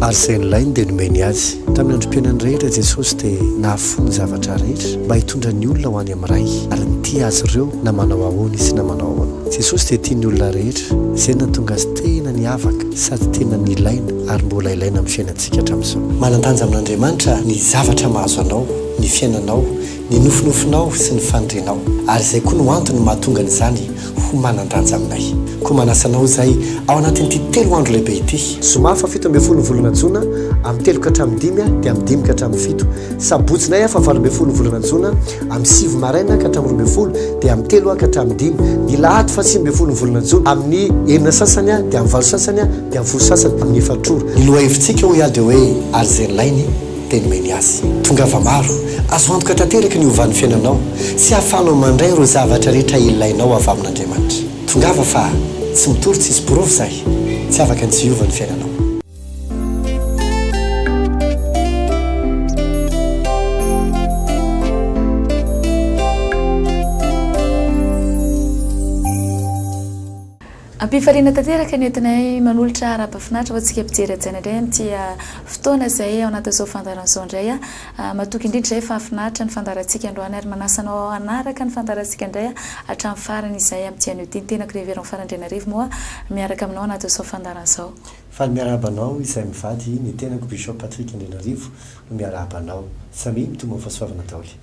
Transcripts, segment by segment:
Ary izay nilainy dia nomeny azy. Tamin'ny androm-piainany rehetra Jesosy dia nahafoy ny zavatra rehetra mba hitondra ny olona ho any amin'ny Ray, ary nitia azy ireo na manao ahoana izy na manao ahoana. Jesosy dia tia ny olona rehetra, izay no nahatonga Azy tena niavaka sady tena nilaina ary mbola ilaina amin'ny fiainantsika hatramin'izao. Manan-danja amin'Andriamanitra ny zavatra mahazo anao, ny fiainanao, ny nofinofinao sy ny fanirianao. Ary izay koa no antony mahatonga an'izany ho manan-danja aminay. Koa manasa anao izahay ao anatin'ity telo andro lehibe ity. Zoma faha 17 ny volana jona, amin'ny telo ka hatramin'ny dimy dia amin'ny dimy ka hatramin'ny fito. Sabotsy indray faha 18 ny volana jona, amin'ny sivy maraina ka hatramin'ny 12 dia amin'ny telo ka hatramin'ny dimy. Ny lahady faha 19 ny volana jona, amin'ny enina sasany dia amin'ny valo sasany dia amin'ny folo sasany amin'ny efatra ora. Ny lohahevitsika hoy aho dia hoe ary izay nilainy dia nomeny azy. Tongava maro, azo antoka tanteraka ny hovan'ny fiainanao sy hahafahanao mandray ireo zavatra rehetra ilainao avy amin'Andriamanitra. Tongava fa tsy mitory tsisy porofo izahay, tsy afaka ny tsy hiova ny fiainanao. Am-pifaliana tanteraka ny entinay manolotra arahaba finaritra ho antsika mpijery hajaina indray amin'ity fotoana izay ao anatin'izao fandaharana izao indray. Matoky indrindra izahay fa hahafinaritra ny fandaharantsika androany ary manasa anao hanaraka ny fandaharantsika indray hatramin'ny farany izay amin'ity anio ity. Ny tenako Révérend Fara Andrianarivo moa miaraka aminao anatin'izao fandaharana izao. Faly miarahaba anao izay mivady, ny tenako Bishop Patrick Andrianarivo no miarahaba anao. Samia mitombo amin'ny fahasoavana daholo.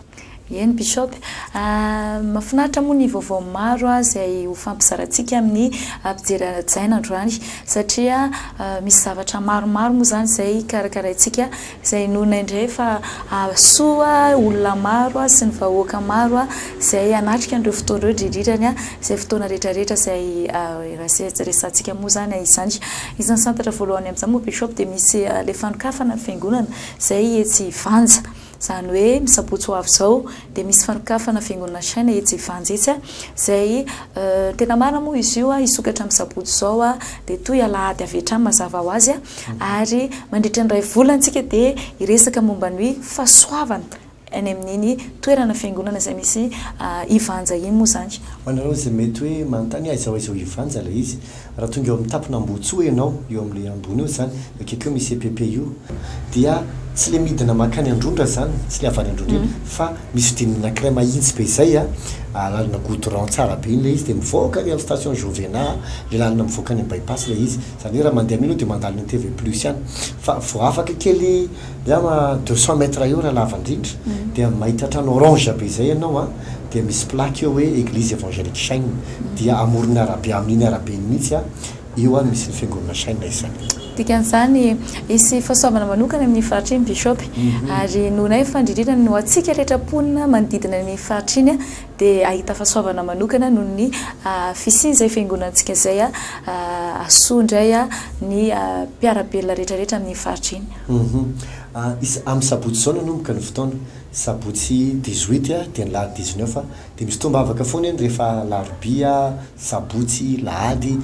Eny Bishop. Mahafinaritra moa ny vaovao maro izay ho fampizarantsika amin'ny mpijery hajaina androany satria misy zavatra maromaro moa izany izay karakaraintsika izay inoana indray fa hahasoa olona maro sy ny vahoaka maro izay hanatrika an'ireo fotoana ireo indrindra indrindra ny izay fotoana rehetra rehetra izay resahantsika moa izany izany. Isan'ny santatra voalohany amin'izany moa Bishop dia misy ilay fanokafana ny fiangonana izay etsy Vanja. Izany hoe ny sabotsy ho avy izao dia misy fanokafana fiangonana Shine etsy Ivanja etsy izay tena marina moa izy io hisokatra amin'ny sabotsy izao dia toy alahady avy hatrany mazava ho azy ary mandritra ny iray volana isika dia hiresaka momba ny fahasoavana any amin'iny toerana fiangonana izay misy Ivanja iny moa izany. Ho anareo izay mety hoe manontany hoe aiza ho aiza ao Ivanja ilay izy, raha tonga eo amin'ny tapon'Ambohitsoa ianao, eo amin'ilay ambony eo izany, akaiky eo misy EPP io, dia tsy le midina mankany Androndra zany, tsy le avy any Androndra iny, fa misy fidinana anankiray mahintsy be zay a, lalana goudron tsara be iny le izy, de mivoaka ary amin'ny station Jovena, le lalana mivoaka any amin'ny by-pass le izy, zany hoe raha mandeha amin'iny ianao de mandalo ny TV plus ihany, fa vao afaka kely angamba 200 mètres eo raha lava indrindra, dia mahita trano orange be zay ianao a, dia misy plaque eo hoe Eglise Evangelique Shine, dia amoron'ny arabe amin'iny arabe iny mihitsy a, Io ary misy ny fiangonana Shine izany. Dikan'izany, hisy fahasoavana manokana amin'iny faritra iny Bishop. Ary nohonay fa indrindrindra ny ho antsika rehetra mponina manodidina an'iny faritra iny dia hahita fahasoavana manokana noho ny fisian'izay fiangonantsika izay hahasoa indray ny mpiara-belona rehetra rehetra amin'iny faritra iny. Amin'ny sabotsy izao nanomboka ny fotoana, sabotsy dix-huit dia ny lahady dix-neuf Dia misy tombavaka foana eny rehefa alarobia, sabotsy, lahady,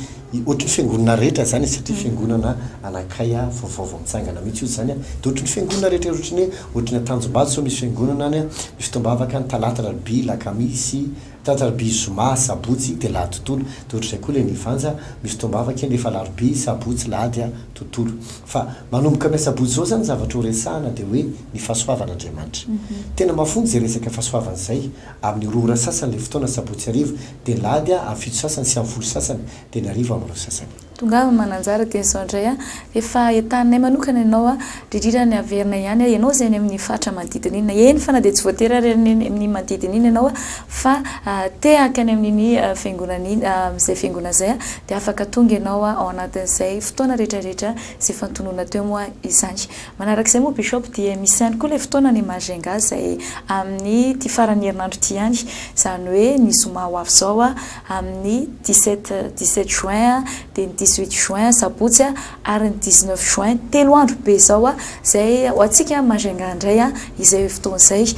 ohatry ny fiangonana rehetra izany e, satria fiangonana anankiray vaovao vao mitsangana mihitsy io izany an, dia ohatry ny fiangonana rehetra ohatry ny hoe ohatry ny Antanjombato izao misy fiangonana any an, misy tombavaka any talata, alarobia, lakamisy, talata, alarobia, zoma, sabotsy, dia lahady tontolo, dia ohatr'izay koa ilay any Ivanja, misy tombavaka eny rehefa alarobia, sabotsy, lahady an, tontolo. Fa manomboka amin'ny asabotsy izao izany ny zavatra ho resahana dia hoe ny fahasoavan'Andriamanitra. Tena mafonja izay resaka fahasoavana izay. Amin'ny roa ora sasany ilay fotoana sabotsy hariva, dia ny lahady amin'ny fito sasany sy amin'ny folo sasany, dia ny hariva amin'ny roa sasany. Tongava mananjara dia izao indray an, efa entaninay manokana ianao an, indrindra ny averina ihany an, ianao izay any amin'ny faritra manodidina iny, eny fa na dia tsy voatery ary any amin'ny manodidina iny ianao an, fa te haka any amin'iny fiangonana iny, amin'izay fiangonana izay an, dia afaka tonga ianao ao anatin'izay fotoana rehetra rehetra izay efa notononina teo moa izany. Manarak'izay moa Bishop dia misy ihany koa ilay fotoana any Majunga izay amin'ity faran'ny herinandro ity ihany, izany hoe ny zoma ho avy izao amin'ny dix-sept dix-sept juin dia ny dix-huit juin sabotsy ary ny dix-neuf juin, telo andro be izao izay ho antsika Majunga indray izay fotoana izay.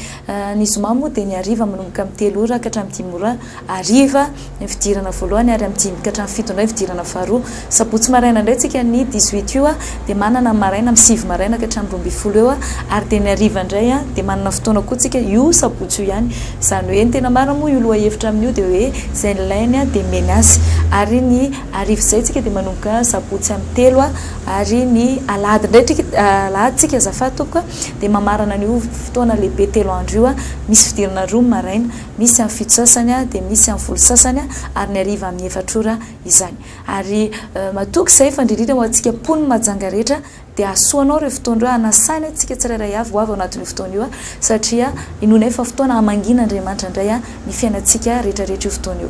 Ny zoma moa dia ny hariva manomboka amin'ny telo ora ka hatramin'ny dimy ora hariva ny fidirana voalohany ary amin'ny dimy ka hatramin'ny fito indray ny fidirana faharoa. Sabotsy maraina indray tsika ny dix-huit io dia manana ny maraina amin'ny sivy maraina ka hatramin'ny 12 eo ary dia ny hariva indray dia manana fotoana koa tsika io sabotsy io ihany. Izany hoe ny tena marina moa io lohahevitra amin'io dia hoe izay nilainy dia meny azy. Ary ny hariva izay tsika dia. manomboka sabotsy amin'ny 3 ary ny alahady indray, alahady tsika azafady tompoko, dia mamarana an'io fotoana lehibe 3 andro io. Misy fidirana 2 ny maraina, misy amin'ny 7 sasany, dia misy amin'ny 10 sasany, ary ny hariva amin'ny 4 ora izany. Ary matoky izay fa indrindra ho antsika mponin'i Mahajanga rehetra dia hahasoa anao ireo fotoana ireo, hanasana antsika tsirairay avy ho avy ao anatin'io fotoana io, satria inoanay fa fotoana hamangian'Andriamanitra indray ny fiainantsika rehetra rehetra io fotoana io.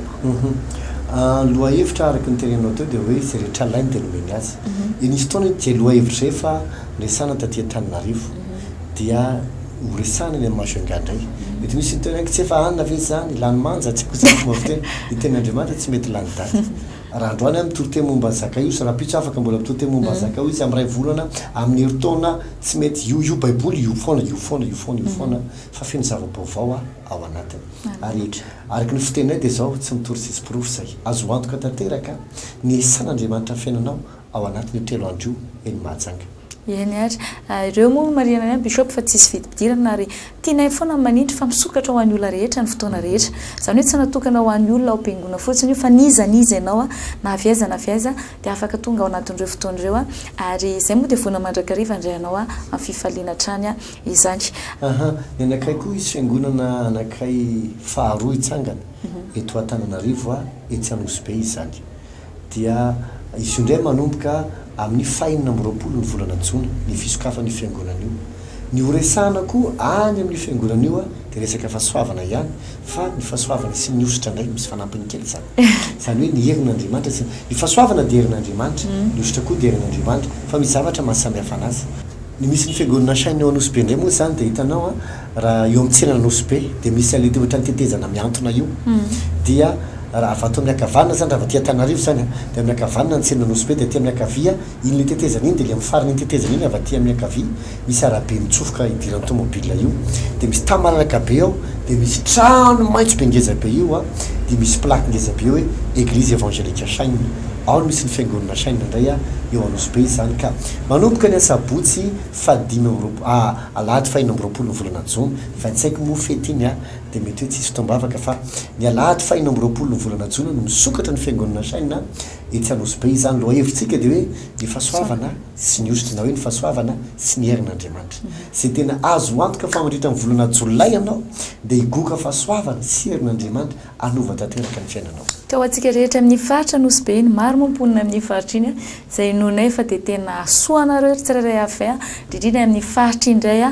Lohahevitra araka ny teneninao teo dia hoe izay rehetra alainy dia nomeny azy. Nisy fotoana izay lohahevitra izay fa niresahana taty Antananarivo dia ho resahana any amin'ny Majunga indray. Mety misy ny teny hoe tsy efa hanina ve izany, lany manja, tsy haiko izany fomba fiteny. Ny tenin'Andriamanitra tsy mety lany daty. Raha androany aho mitory teny momba an'i Zakaiosy, rahampitso afaka mbola mitory teny momba an'i Zakaiosy, amin'ny iray volana, amin'ny herintaona, tsy mety, io io baiboly io foana, io foana, io foana, io foana, fa feno zava-baovao ao anatiny. Ary araka ny fiteninay dia izao, tsy mitory tsisy porofo izay. Azo antoka tanteraka ny hisan'Andriamanitra ny fiainanao ao anatin'io 3 andro io eny Mahajanga. Eny ary. Ireo moa marihana ihany Bishop fa tsisy vidim-pidirana ary tianay foana ny manindry fa misokatra ho an'ny olona rehetra ny fotoana rehetra. Izany hoe tsy natokana ho an'ny olona ao am-piangonana fotsiny io fa n'iza n'iza ianao na avy aiza na avy aiza dia afaka tonga ao anatin'ireo fotoana ireo ary izay moa dia vonona mandrakariva handray anao amin'ny fifaliana hatrany izany. Aha, ny anakay koa hisy fiangonana anakay faharoa hitsangana eto Antananarivo etsy Anosibe izany. dia izy io indray manomboka amin'ny fahenina amby 20 ny volana jona ny fisokafan'io fiangonana io. Ny ho resahana koa any amin'io fiangonana io dia resaka fahasoavana ihany fa ny fahasoavana sy ny hosotra indray misy fanampiny kely izany. Izany hoe ny herin'Andriamanitra sy ny fahasoavana dia herin'Andriamanitra, ny hosotra koa dia herin'Andriamanitra fa misy zavatra mahasamihafa anazy. Ny misy ny fiangonana Shine eo Anosibe indray moa izany dia hitanao an, raha eo amin'ny tsenan'Anosibe dia misy an'ilay ohatran'ny tetezana mihantona io dia raha avy ato amin'ny ankavanana izany raha avy aty Antananarivo izany an, dia amin'ny ankavanana ny tsenan'Anosibe dia aty amin'ny ankavia iny ilay tetezana iny dia ilay amin'ny faran'iny tetezana iny avy aty amin'ny ankavia misy arabe mitsofoka idiran'ny tomobile io dia misy tany malalaka be ao dia misy trano maitso be ngeza be io an, dia misy plaque ngeza be hoe Eglise Evangelique Shine. Ao no misy ny fiangonana Shine indray eo Anosibe izany ka manomboka ny asabotsy faha 25 ah alahady faha 26 ny volana jona, 25 moa fety iny ah dia mety hoe tsisy fotoam-bavaka fa ny alahady faha 26 ny volana jona no misokatra ny fiangonana Shine etsy Anosibe izany. Lohahevitsika dia hoe ny fahasoavana sy ny hosotra na hoe ny fahasoavana sy ny herin'Andriamanitra. Izay tena azo antoka fa mandritra ny volana jolay ianao dia higoka fahasoavana sy herin'Andriamanitra hanova tanteraka ny fiainanao. Ka ho antsika rehetra amin'ny faritra Nosy Be iny, maro moa mponina amin'iny faritra iny, izay inoanay fa dia tena hahasoa anareo ry tsirairay avy, indrindra amin'ny faritra indray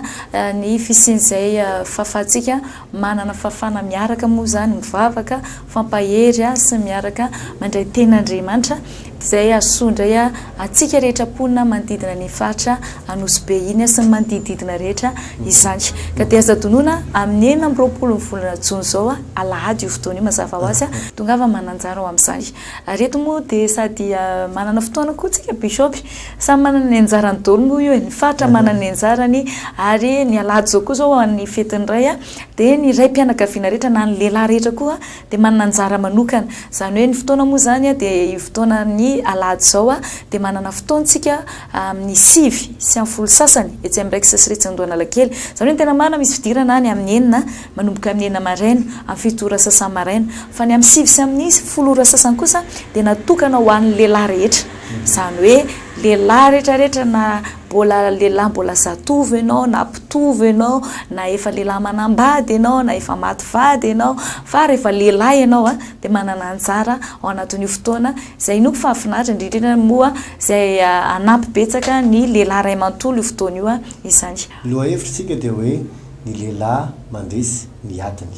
ny fisian'izay fahafahantsika manana fahafahana miaraka moa izany, mivavaka, mifampahery sy miaraka mandray tenin'Andriamanitra. Izay hahasoa indray antsika rehetra mponina manodidina ny faritra Anosibe iny sy ny manodididina rehetra izany. Ka dia aza adinoina amin'ny 26 ny volana jona izao, alahady io fotoana io mazava ho azy, tongava mananjara ao amin'izany. Ary eto moa dia sady manana fotoana koa tsika Bishop, samy manana ny anjarany daholo moa io e, ny faritra manana ny anjarany ary ny alahady izao koa izao ho an'ny fetin'ny ray dia ny raim-pianakaviana rehetra na ny lehilahy rehetra koa dia manana anjara manokana. Izany hoe ny fotoana moa izany dia io fotoanan'ny alahady izao dia manana fotoantsika amin'ny 9 sy amin'ny 10 sasany etsy amin'ny Rex sy Retsy Andohanalakely. Izany hoe ny tena marina misy fidirana any amin'ny 6 manomboka amin'ny 6 maraina, amin'ny 7 ora sasany maraina. Fa ny amin'ny 9 sy amin'ny 10 ora sasany kosa dia natokana ho an'ny lehilahy rehetra. Izany hoe lehilahy rehetra rehetra na mbola lehilahy mbola zatovo ianao na mpitovo ianao na efa lehilahy manambady ianao na efa maty vady ianao fa rehefa lehilahy ianao dia manana anjara ao anatin'io fotoana izay inoako fa hahafinaritra indrindra indrindra moa izay hanampy betsaka ny lehilahy iray manontolo io fotoana io izany. Ny lohahevitrintsika dia hoe ny lehilahy mandresy ny adiny.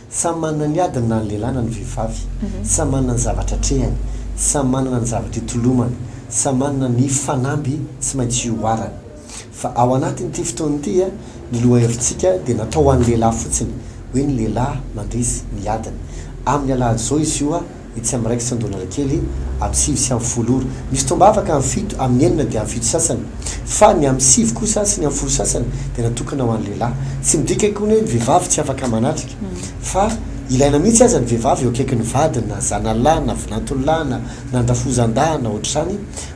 Samy manana ny adiny na ny lehilahy na ny vehivavy. Samy manana ny zavatra atrehany. Samy manana ny zavatra itolomany. Samy manana ny fanamby tsy maintsy ihoarany. Fa ao anatin'ity fotoana ity, ny lohahevitsika dia natao ho an'ny lehilahy fotsiny, hoe ny lehilahy mandresy ny adiny. Amin'ny alahady izao izy io, etsy amin'ny Raikitra Andohanalakely, amin'ny 9 sy amin'ny 10 ora. Misy tombavaka amin'ny 7, amin'ny 6 dia amin'ny 7 sasany. Fa ny amin'ny 9 kosa sy ny amin'ny 10 sasany dia natokana ho an'ny lehilahy. Tsy midika akory hoe ny vehivavy tsy afaka manatrika. Fa ilaina mihitsy aza ny vehivavy eo akaikin'ny vadiny, na zanalahy, na vinantolahy, na na andrafozan-dahy, na ohatr'izany,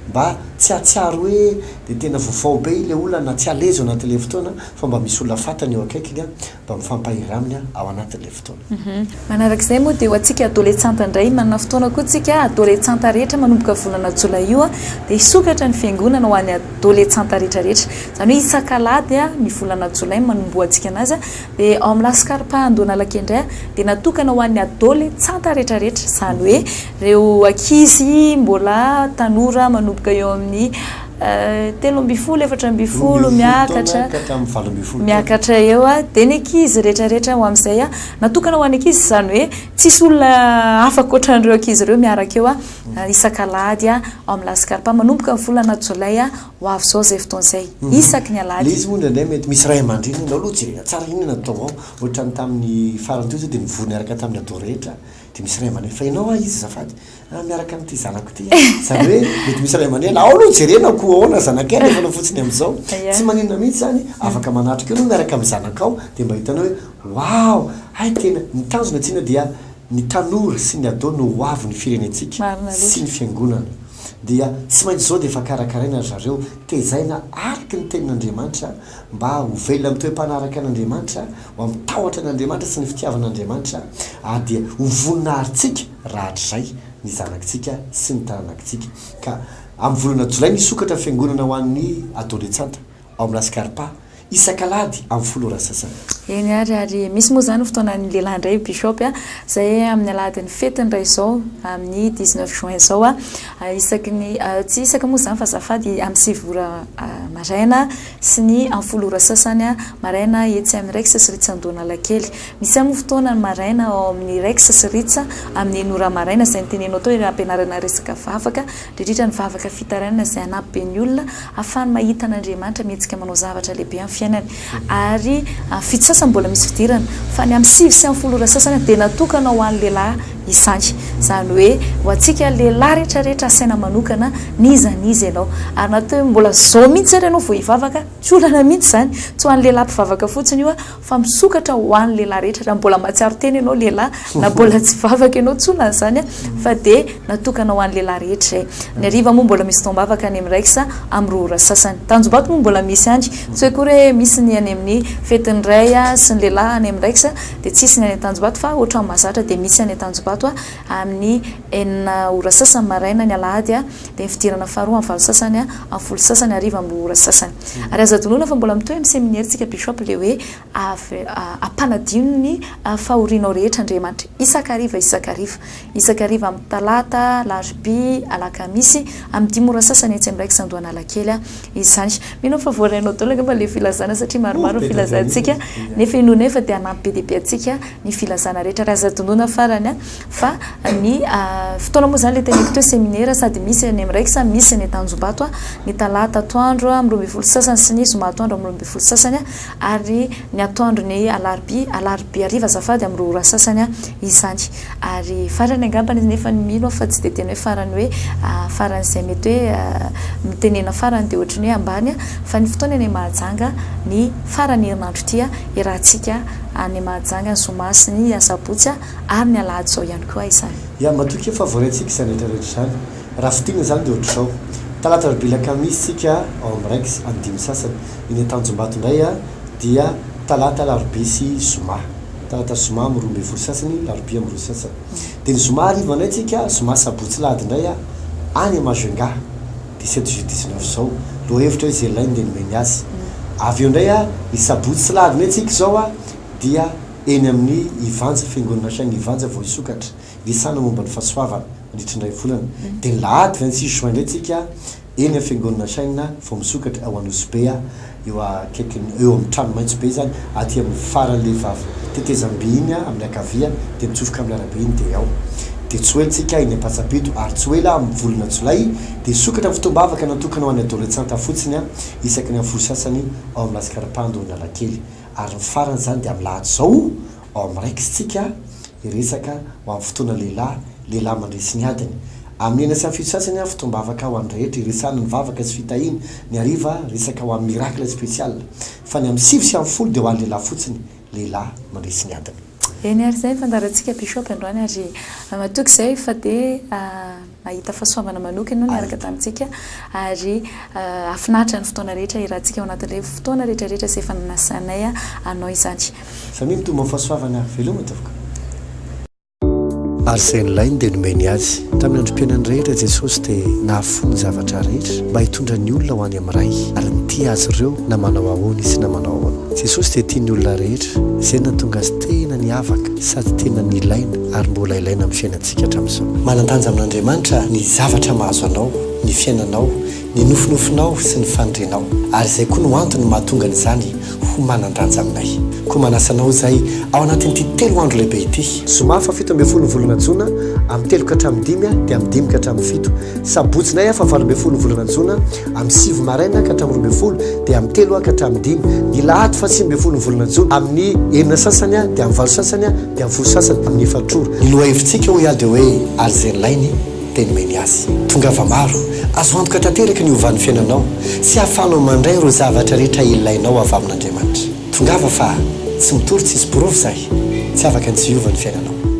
mba. tsy hahatsiaro hoe dia tena vaovao be ilay olona na tsy à l'aise ao anatin'ilay fotoana fa mba misy olona fantany eo akaikiny mba mifampahery aminy ao anatin'ilay fotoana. Manarak'izay moa dia ho antsika adoletsanta indray, manana fotoana koa tsika adoletsanta rehetra manomboka volana jolay io dia hisokatra ny fiangonana ho an'ny adoletsanta rehetra rehetra. Izany hoe isak'alahady ny volana jolay no manombohantsika anazy dia ao amin'ny Lascarpa Andohanalakely indray dia natokana ho an'ny adoletsanta rehetra rehetra, izany hoe ireo ankizy mbola tanora manomboka eo amin'ny 13, 14 miakatra miakatra eo dia ny ankizy rehetra rehetra ho amin'izay natokana ho an'ny ankizy, izany hoe tsisy olona hafa ankoatran'ireo ankizy ireo miaraka eo isak'alahady ao amin'ny Lascarpa manomboka ny volana jolay ho avy izao izay fotoana izay isaky ny alahady. Ilay izy moa indraindray mety misy ray aman-dreny ianao aloha jerena tsara inona no atao ao, ohatran'ny tamin'ny farany teo izao dia nivory niaraka tamin'ny ado rehetra dia misy ray aman-dreny fa ianao ah iza azafady? Ah miaraka amin'ity zanako ity aho, izany hoe mety misy ray aman-dreny ao aloha jerena koa ahoana zanakay alefana fotsiny amin'izao, tsy maninona mihitsy izany, afaka manatrika eo ianao miaraka amin'ny zanakao dia mba hitanao hoe waouh hay tena, ny tanjona tsinona dia ny tanora sy ny ado no ho avin'ny firenentsika sy ny fiangonana dia tsy maintsy izao dia efa karakaraina ry zareo, tezaina araka ny tenin'Andriamanitra mba ho velona amin'ny toe-panaraka an'Andriamanitra, ho amin'ny tahotra an'Andriamanitra sy ny fitiavan'Andriamanitra ary dia ho voninahintsika rahatrizay ny zanakitsika sy ny taranakitsika. Ka amin'ny volana jolay nisokatra ny fiangonana ho an'ny adoletsanta ao amin'ny Lascarpa isak'alahady amin'ny 10 ora sasany. Eny ary, ary misy moa izany fotoanan'ny lehilahy indray Bishop a, izay amin'ny alahadin'ny fetiny raha izao, amin'ny 19 juin izao a, isaky ny, tsy isaka moa izany fa azafady, amin'ny 9 ora maraina sy ny amin'ny 10 ora sasany maraina etsy amin'ny Rex sy Ritz Andohanalakely. Misy ihany moa fotoana ny maraina ao amin'ny Rex sy Ritz amin'ny enina ora maraina izay notenenao teo ireo ampianarana resaka vavaka, indrindra ny vavaka fitarainana izay hanampy be ny olona hahafahany mahita an'Andriamanitra mihetsika manao zavatra lehibe amin'ny fiainany. Ary amin'ny fito sasany mbola misy fidirana fa ny amin'ny sivy sy amin'ny folo ora sasany dia natokana ho an'ny lehilahy izany. Izany hoe ho antsika lehilahy rehetra rehetra asaina manokana n'iza n'iza ianao. Ary na toy mbola izao mihitsy ary ianao vao hivavaka, tsy olana mihitsy izany. Tsy ho an'ny lehilahy mpivavaka fotsiny io fa misokatra ho an'ny lehilahy rehetra. Raha mbola mahatsiaro tena ianao lehilahy na mbola tsy vavaka ianao, tsy olana izany fa dia natokana ho an'ny lehilahy rehetra izay. Ny hariva moa mbola misy fotoam-bavaka any amin'ny Rex amin'ny 2 ora sasany. Tanjombato moa mbola misy ihany. Tsy hoe akory hoe misy ny any amin'ny fetin'ny ray sy ny lehilahy any amin'ny Rex dia tsisy ny any Tanjombato fa ohatran'ny mahazatra dia misy any Tanjombato amin'ny 6 ora sasany maraina ny alahady dia ny fidirana faharoa amin'ny 8 sasany amin'ny 10 sasany hariva amin'ny 2 ora sasany. Ary aza adinoina fa mbola mitohy amin'ny seminera-tsika Bishop ilay hoe avy ampanadio ny fahorianao rehetra Andriamanitra isak'hariva isak'hariva. Isak'hariva amin'ny talata, alarobia, alakamisy amin'ny dimy ora sasany etsy amin'ny Rex Andohanalakely izany. Mino aho fa voarainao daholo angamba ilay filazana satria maromaro ny filazantsika nefa inoanay fa dia hanampy be dia be antsika ny filazana rehetra. Ary aza adinoina farany fa ny fotoana moa izany ilay teneniko teo seminera sady misy any amin'ny Rex misy any Tanjombato ny talata atoandro amin'ny 12:30 sy ny zoma atoandro amin'ny 12:30 ary ny atoandron'ny alarobia, alarobia hariva azafady amin'ny 2 ora sasany izany. Ary farany angambany nefa ny mino aho fa tsy dia tena hoe farany hoe faran'izay mety hoe mitenena farany dia ohatran'ny hoe ambany fa ny fotoana any Mahajanga ny faran'ny herinandro ity iarahantsika any Mahajanga ny zoma sy ny asabotsy ary ny alahady izao ihany koa izany. Ya, matokia fa voaraintsika izany rehetra rehetra izany. Raha fintinina izany dia ohatr'izao, Talata alarobia alakamisy tsika ao amin'ny Rex amin'ny dimy sasany. Eny Antanjombato indray dia talata alarobia sy zoma. Talata zoma amin'ny 12 sasany, alarobia amin'ny 2 sasany. Dia ny zoma hariva indray tsika, zoma sabotsy lahady indray any Majunga, 17 juillet 19 izao. Lohahevitra hoe izay ilainy dia nomeny azy. Avy eo indray ny sabotsy sy lahady indray tsika izao dia eny amin'ny Ivanja, fiangonana Chaîne Ivanja vao hisokatra. Resahana momba ny fahasoavana mandritra ny iray volana. Dia ny lahady 26 juin indray tsika eny amin'ny fiangonana Chaîne vao misokatra ao Anosibe eo akaikin'ny eo amin'ny trano maitso be izany aty amin'ny faran'ilay vava tetezam-by iny amin'ny ankavia dia mitsofoka amin'ny arabe iny dia ao. Dia tsy ho ela tsika eny Ampatsapito ary tsy ho ela amin'ny volana jolay dia hisokatra ny fotoam-bavaka natokana ho an'ny adolescente fotsiny isaky ny amin'ny 10 sasany ao amin'ny Lascarpando Analakely. Ary ny farany izany dia amin'ny lahady izao ao amin'ny Rex tsika hiresaka ho amin'ny fotoana lehilahy, lehilahy mandresy ny adiny. Amin'ny enina sy amin'ny fito sasany aho fotoam-bavaka ho an'ny rehetra, hiresahana ny vavaka sy fitahiana, ny hariva resaka ho amin'ny miracle spécial. Fa ny amin'ny sivy sy amin'ny folo dia ho an'ny lehilahy fotsiny, lehilahy mandresy ny adiny. Eny ary izay ny fandaharantsika Bishop androany ary matoky izay fa dia nahita fahasoavana manokana ianao niaraka tamintsika ary hahafinaritra ny fotoana rehetra iarahantsika ao anatin'ireny fotoana rehetra rehetra izay efa nanasanay anao izany. Samia mitombo amin'ny fahasoavana ary veloma tompoko. Ary izay nilainy dia nomeny azy. Tamin'ny androm-piainany rehetra Jesosy dia nahafoy ny zavatra rehetra mba hitondra ny olona ho any amin'ny Ray, ary nitia azy ireo na manao ahoana izy na manao ahoana. Jesosy dia tia ny olona rehetra, izay nahatonga azy tena niavaka sady tena nilaina ary mbola ilaina amin'ny fiainantsika hatramin'izao. Manan-danja amin'Andriamanitra ny zavatra mahazo anao, ny fiainanao, ny nofinofinao sy ny fanirianao, ary izay koa no antony mahatonga an'izany ho manan-danja aminay. Koa manasa anao izahay ao anatin'ity telo andro lehibe ity. Zoma faha 17 ny volana jona amin'ny telo ka hatramin'ny dimy dia amin'ny dimy ka hatramin'ny fito. Sabotsy indray faha 18 ny volana jona amin'ny sivy maraina ka hatramin'ny 12 dia amin'ny telo ka hatramin'ny dimy. Ny lahady faha 19 ny volana jona amin'ny enina sasany dia amin'ny valo sasany dia amin'ny folo sasany amin'ny efatra ora. Ny lohahevitsika hoy aho dia hoe ary izay nilainy dia nomeny azy. Tongava maro, azo antoka tanteraka ny hovan'ny fiainanao sy hahafahanao mandray ireo zavatra rehetra ilainao avy amin'Andriamanitra. Tongava fa tsy mitory tsisy porofo zahay, tsy afaka ny tsy hiova ny fiainanao.